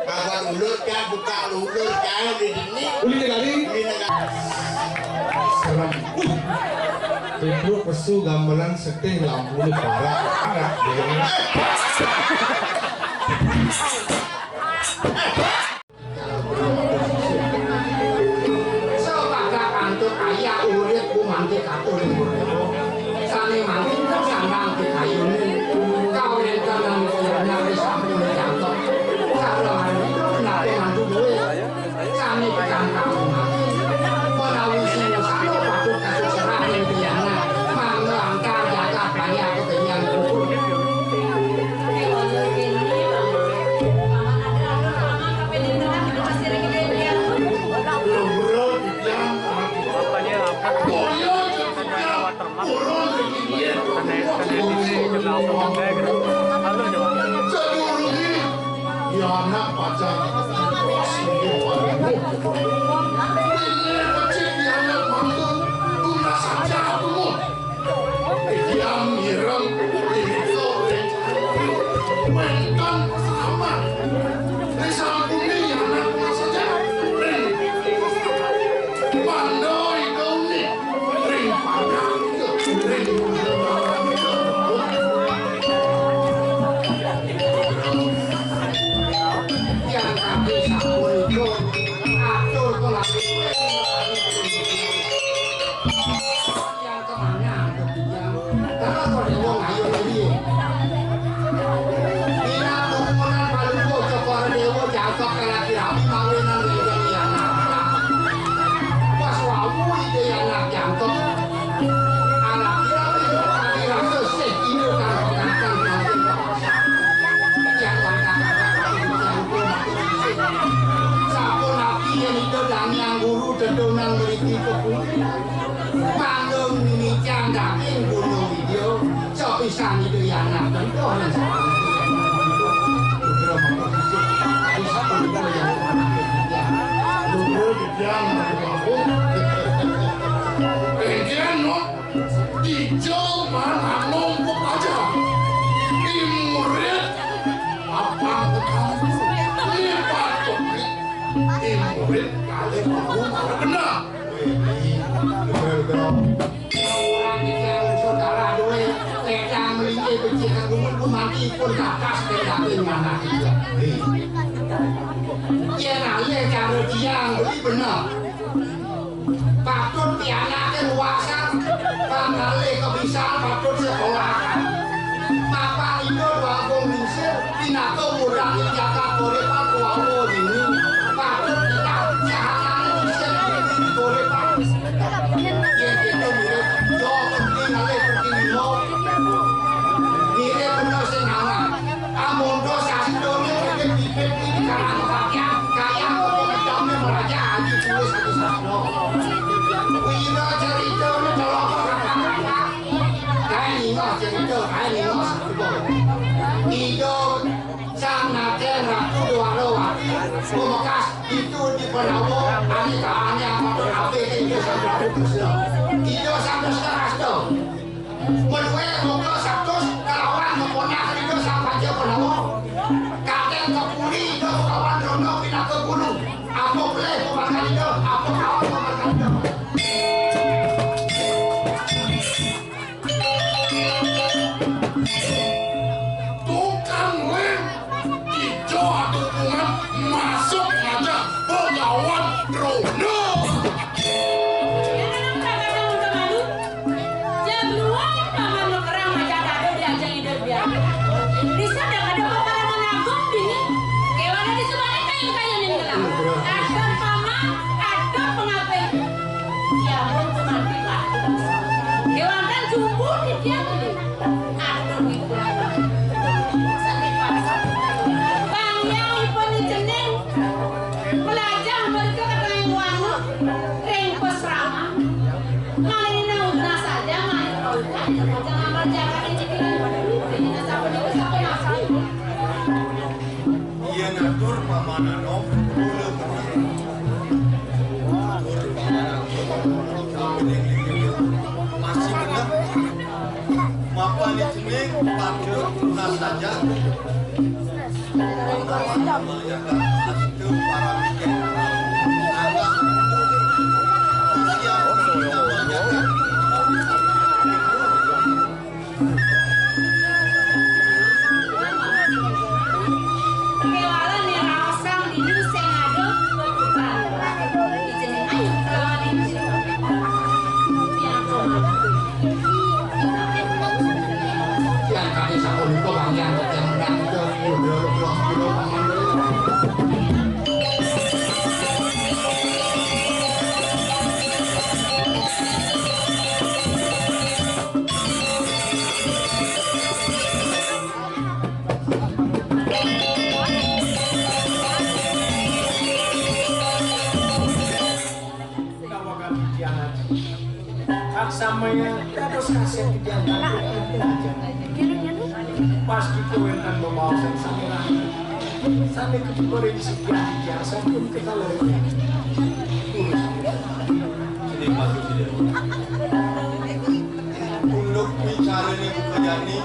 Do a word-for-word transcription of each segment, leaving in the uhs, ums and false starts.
Kabar ulur kan, buka ulur kan, di sini. Uli negari. Uli negari. Serem. Wih. Pesu gamelan setih lampu ini parah. Parah. Sapadak antuk ayah urip gumanti katur ing urip. Sane mangkin sandang pikayune. Kawéntenan kayane sampun jangkep. Sareng anu itu kenapa mantu duwe. Sane pikantang mangkin. Menawi sing usana patut kasuserah ing piyana. Mangga antar jagat banyak kepenyan kukur. Lho, bro, dijang. Bapaknya apa? Boyo, dijang. Burung, dijang. Aneh, aneh, juga apa, gitu. Halo, coba. Sedurunge, ya anak pacar. Ini becik, ya anak mantu. Tunas saja, aku. Tiyang mireng, ing sore. Wénten selamat. Ri sampune anak prasaja. Ring. Manda ikaune. Ring panah. Ring. Yang kami sampun itu. Atur pengabdi. Yang kemana? Terus kok wong ayu piye? Ina kerumunan Palungguh Cokor Dewa jangkep lagi rapi mawinan leleng liana. Pas wau ide anak jangkep. Anak kira itu kali rasa sih ide karo kacang makin kepaksa. Yang kata-kata sampun api yang itu dan yang guru dedonan meriki kebun. Panggung mimicang daging gunung Widya, sapisan Ida Yana tentuh lan sapisan Ida Yana tentuh. Putra mangko sisip, tapi sapunika yang anak Widya. Putra Widya mangko. Engken, no. Ijo man anom pepaja. Imurit apa petang. Ini patut. Imurit kali guru benar. Saudara duwe wedang mlinggih becik kanggo mlebu mati pun kathah pendaping manah iki. Yen alih cara tiyang beli bener. Patut pianake luasan, panggalih kebisan patut sekolahan. Papan ijo dwagung lingsir, pinaka murang ing jagat Gorepan kuwawa dini. Patut kita sahanane lingsir dini di Gorepan. Yen kita mirip, yo penting alih penting limo. Mirip bener sing aman. Amonto sastra ne penting bibit iki karang pakaian, kaya apa ngedamne meraja aji tulis satu sastra. Wira cerita ne colok kata-kata. Kae ningok cerita, kae ningok sastra. Ijo Sang Naden Ratu Dwarawati, Pemekas itu di Pandawa, aneka ane apa tuh ape itu Sang Prabu Kresna. Ijo Sang Kresna Rasta. Menuwe roga satus kelawan ngeponah ida Sang Panca Pandawa. Kadang kepuri ida kelawan rono pinaka guru. Apa pelih pemakan ida, apa kawan pemakan ida. Tukang lem, ijo atuh kuman masuk aja Begawan Rono. Jam dua paman mekerang aja kado diajak hidup dia. Bisa dah kada paman mengagung dini. Kewana di sebelah kayu-kayu ning gelang. Ada paman, ada pengabih. Ya pun cuma di Pak. Kewanten jumbo di dia dulu. Aduh, ibu. Sakit pasar. Bang yang ipun jeneng. Melajah mereka katanya wangun. Ring pesrama. Malin udah saja, malin udah. Jangan berjalan ini. Ini siapa nih? Siapa masih? Yen atur paman anom, kula bener. Atur paman anom, masih bener. Mapan jeneng patut tunas saja. Kéwala niraosang dini sing ada ketukan. Ijening ayu kelawan ibu. Yang kami sapunika bangkian tetiang menang. Kawakan titiang aji. Aksamaya dados kasép titiang kantuk ilmu aji. Pas kita wénten bebaosan sampurané. Sané ketiba ring sisian titiang sampun kekalih. Terus. Sini, Mas, sini. Unduk wicarané Buka Yani,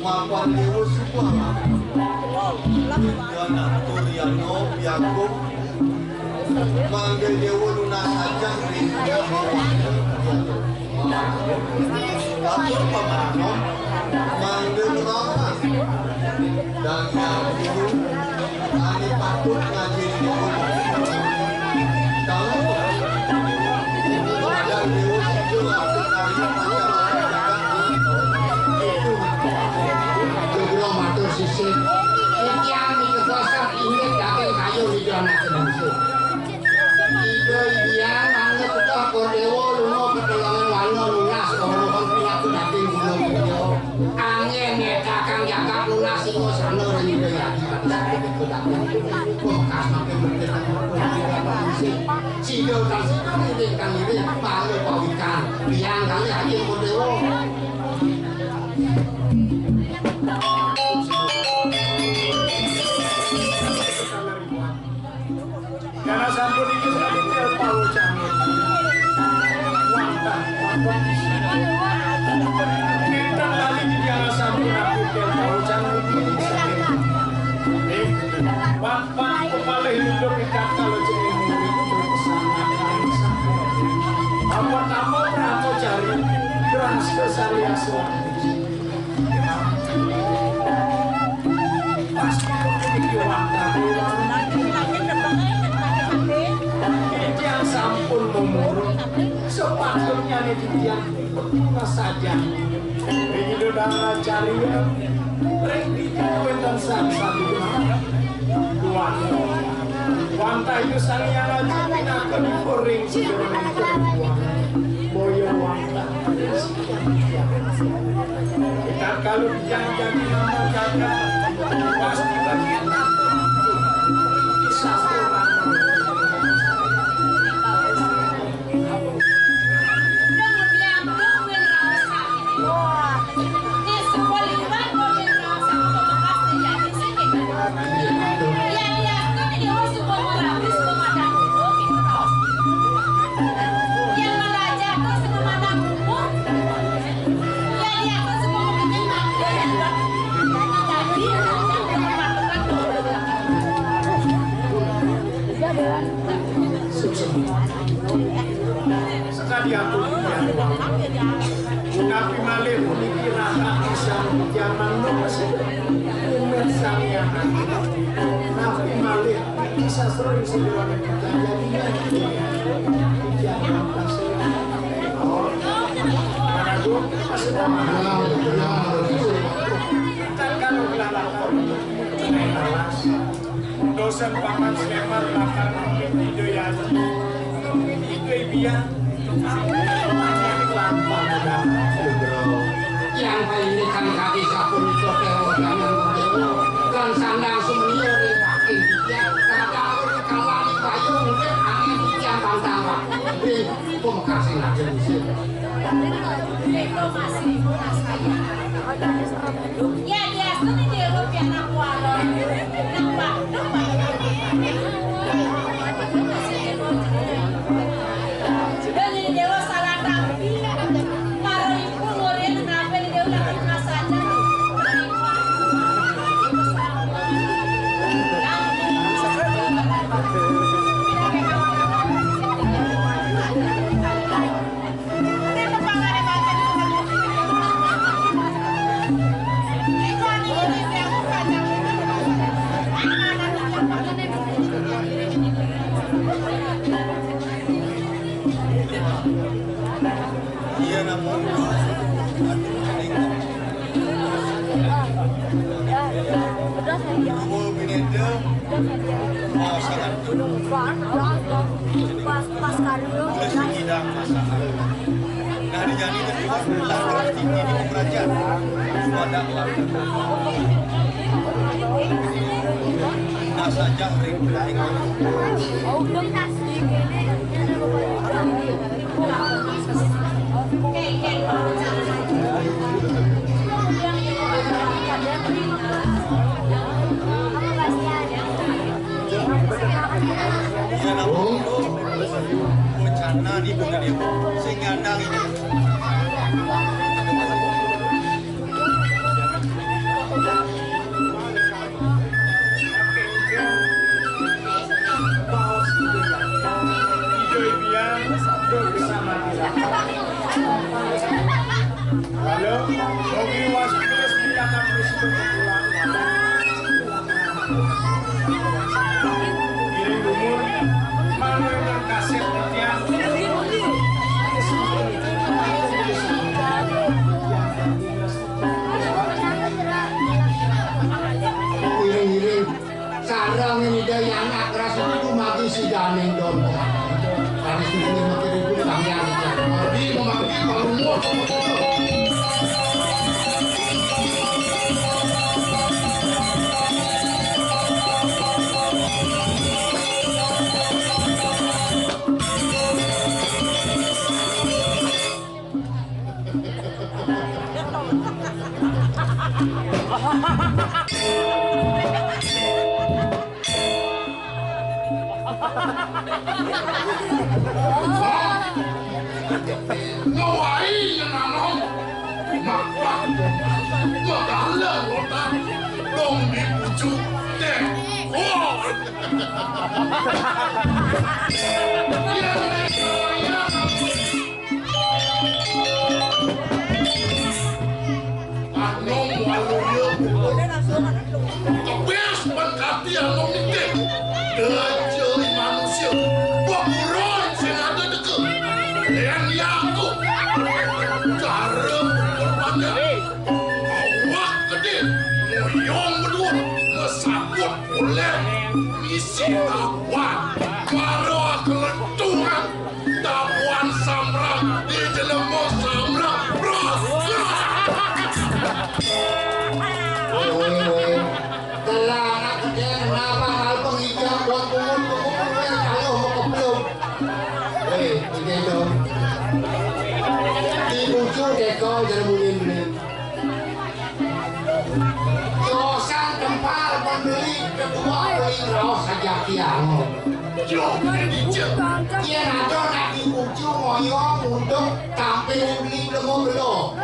mapan Déwa Subala. Widya Naturiyana piagung, mangda Déwa nunas ajah ring Déwa. Atur pamaranom, mangda nurapan. Dan yang guru, Ane patut ngajin nyebut. Kalau ada dewa sida laku kari macam itu. Jogro matur sisip. Titiang mitegesang inggih daging kayu ida anak manusia. Ida Hyang mangda kedah Kor Dewa lunga ketelengan wana nunas kawruhan pinaka daging gunung puja. Anggen nyetakang jagat nunas singosana ring Ida Hyang. Sida tan sida ngiring tan ngiring, mangga pawikan. Tiyang kalih Aji Kor Dewa. Karena sampun inggih kami tel pawocan. Wantah, wantah. Kita lali di karena sampun aku tel pawocan. Eh, pan, pan, kepala hidup ikat kalau jenis murid. Apa tambah berapa jari? Berasa sari aswa. Pasti memiliki watak. Titiang sampun mumurun. Sepatutnya nih titiang betul saja. Ring Ida Dara Carya, ring titiang wénten sang satu. Tuan. Wantah Ida Sang Hyang Aji pinaka nipu ring sida. Boya wantah. Tatkala titiang jagi nama jagat, pasti bagian sastra. Sekadi aku titiang wau. Punapi malih puniki raka pisan titiang manuk. Umir Sang Hyang Aji. Punapi malih niki sastra ing sajeroning titiang. Jadi, titiang wau. Oh. Agung, masih Tatkala gelah lakar. Dosen Paman Sleman lakar Ida Yadi. Ida Bian. Yang paling kang kaki sapunika Dewa Danang Dewa. Kang sandang sumeniya ring paking titiang. Kakang kalani bayu mungkin angin titiang tantang. Ring pungkasing aja musim. Nika masih murah saya. Ya, ya, sini dia lo pianak kuala. Nampak, nampak. Sudah jadi dewa salah tapi. Para ibu murid kenapa di dewa lagi murah saja. Pas, pas karyo. Nah, dijadi kedua, langkah tinggi di pemerajan. Wadah. Nah, saja ring. Oh, udah pasti. Rencana di bulan ini, sing ngandang ini. Halo, mobil waspres tindakan risiko kekurangan. Ngiring umur, malu dan kasih titian. Ngiring-ngiring. Sareng ida yang anak ras itu mati si Daning Don. Harus ini makin ribut sampean. Mati memakai kalau mau. Ngawai nyenanom. Mapak. Magala otak. Dong di pucuk. Teh. Wah. Anom waluya. Kebes ban kati anom nitih. Dajai manusia. Pemuroi sing ada deka. Yang yaku. Cara berbanyak. Awak gede. Moyong bedua. Mesakut ular. Misi tapuan. Mara kelentungan. Tapuan samrang, di jelema samrang. Bros. Woi, woi. Telah anak gede, kenapa hal pengijak buat pungut, pungut, pungut, kalau mau keblum. Woi, ini dong. Di ujung dekol, jadi mungkin. Dosan tempal pembeli kedua beli raos saja tiang. Yo, yen ada nak dipuji ngoyo munduk tampil beli lemo belo.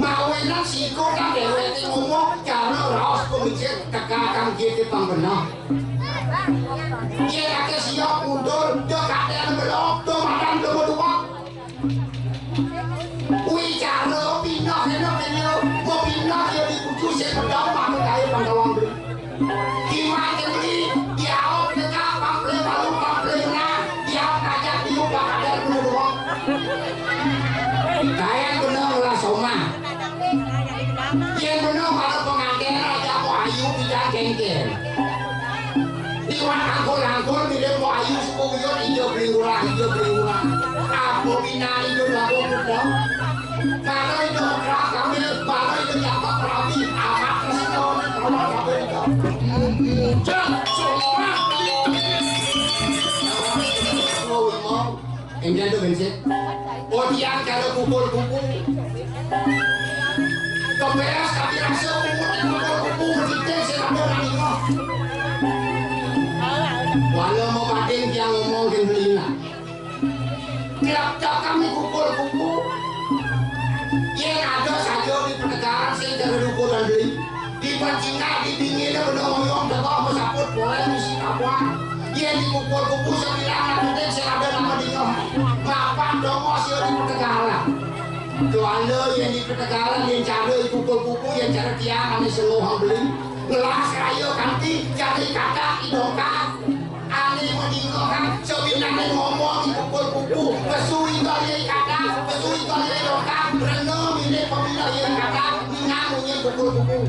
Mawenan siko kan dheweke ngomong cara raos pemijit teka kang jete panggenah. Yen akeh siap mundur, do kakean belo, do makan lemo tuwak. Kuwi cara pindah enak ini lo. Mau pindah ya dipuji sing pedang pakai kayu pangkawang beli. Kimat beli, diaok teka pample baru pample menang, diaok ngajak diuk bakadar bunuh doang. Kayak bener lah somah. Yen bener kalau pengantin aja mau ayu tidak kengken. Iwan angkul-angkul mirip mau ayu sepuyun ijo beli murah, ijo beli murah. Apa bina ijo lagu muda? Mana itu kerap kami, mana itu nyapa perapi, amat resiko, amat apa itu? Muncul semua beli. Enggal to bensin. Oh, tiang cara pukul kuku. Keberes tapi rasa umur yang pukul kuku, mesti sing ada nang iko. Walau mau pating tiang ngomong ke beli nah. Kelak cakam di pukul kuku. Yen ada saja di pertegaran sing cara ukuran beli. Di pancingan, di dingin, benda ngoyong, teko, mesaput, boleh, misi, kapuan. Yen dipukul kuku, sebilang, nak penting, sing ada nama dingin. Mapan, dongo, sio di pertegaran. Juanda, yen di pertegaran, yen cara dipukul kuku, yen cara tiang, ane sengohang beli. Ngelas, rayo, kanti, cari kakak, idongkak. Ane medinga kan, sewinane ngomong dipukul kuku, pesu ito ye kata, pesu ito ye lokal, reno mine pemina ye kata, minang munyi pukul kuku.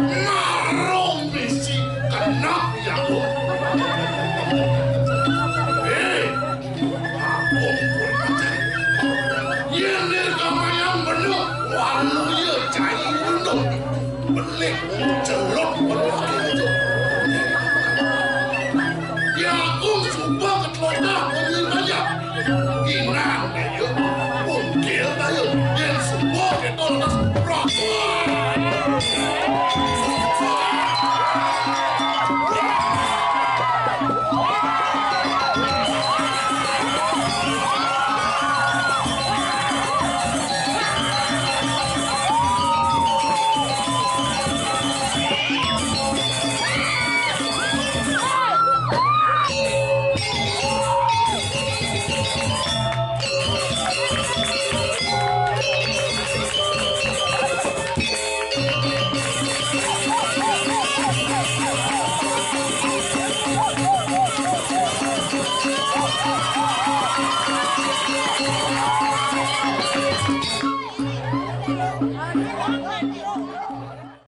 Marung misi kena ya. Eh, ampun, ampun. Yen dir kamayang bener, walu ya cai unduk. Belik celup bener.